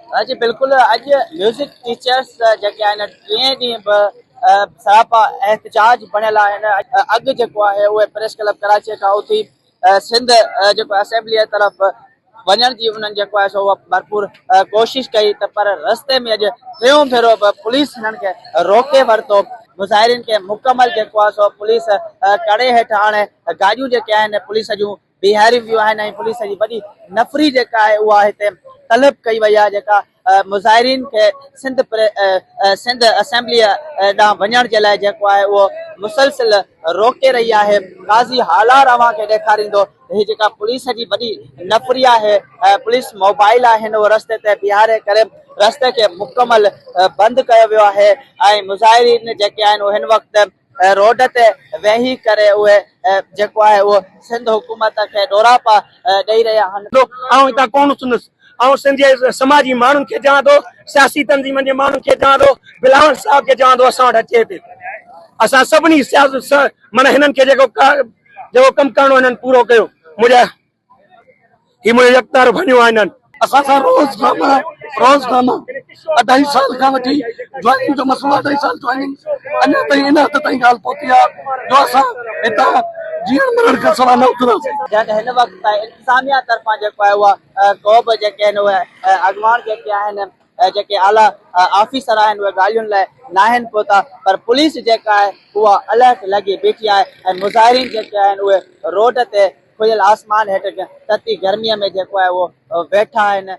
جي بلڪل اڄ ميوزڪ ٽيچرس جيڪي آهن ٽئين ڏينهن به سراپا احتجاج بڻيل آهن. اڳ جيڪو آهي اهي پريس ڪلب ڪراچي کان اٿي سنڌ جيڪو اسيمبلي طرف وڃڻ جي انهن جيڪو آهي سو اها ڀرپور ڪوشش ڪئي ته پر رستي ۾ اڄ ٽيون ڀيرو به پوليس هنن کي روڪي ورتو. مظاهرين کي مڪمل جيڪو آهي سو پوليس ڪڙي هيٺ آڻي گاڏيون جيڪي آهن پوليس جون بيهاريون ويون آهن ۽ پوليس جي وڏي نفري جيڪا آهي اها هتي طلب ڪئي وئي آهي جيڪا مظاهرين کي سنڌ سنڌ اسيمبلي ڏانهن وڃڻ جي لاء جيڪو آهي اهو مسلسل روڪي رهي آهي. قاضي هالار اوهان کي ڏيکاريندو هي جيڪا پوليس جي وڏي نفري آهي پوليس موبائل آهن اهو رستي تي بيهاري ڪري رستي کي مڪمل بند ڪيو ويو آهي ۽ مظاهرين جيڪي آهن اهي هن وقت روڊ تي ويهي ڪري اهي جيڪو آهي اهو سنڌ حڪومت کي ڏوراپا ڏئي رهيا آهن. آئون هتان ڪونه اٿندس. آئون سنڌ جي سماجي ماڻهن کي چوان ٿو، سياسي تنظيمن جي ماڻهن کي چوان ٿو، بلاول صاحب کي چوان ٿو اسان وٽ اچي هتي اسان سڀني سياسي معنيٰ هنن کي جيڪو جيڪو ڪم ڪرڻو هنن پورو ڪيو. منهنجا هي منهنجو يڪتارو ڀڃيو آهي هنن. اسان سان روز ڊراما روز ڊراما اڍائي سال کان وٺي جوائننگ جو مسئلو اڍائي سال جوائننگ اڃا تائين ان حد تائين ڳالهه پهتي آهي جو اسان هتان جيئڻ مرڻ کان سواء نه اٿنداسين. جنهن هن وقت تائين انتظاميا طرفان جيڪو آهي اها ڪو به جيڪي آهن اهي اڳواڻ جيڪي آهن جيڪي اعليٰ آفيسر آهن اهي ڳالهين لاء ناهن پهتا پر پوليس جيڪا آهي اها الرٽ لڳي بيٺي آهي ۽ مظاهرين جيڪي آهن اهي روڊ تي کليل آسمان هيٺ تتي گرمي ۾ جيڪو آهي اهو ويٺا آهن.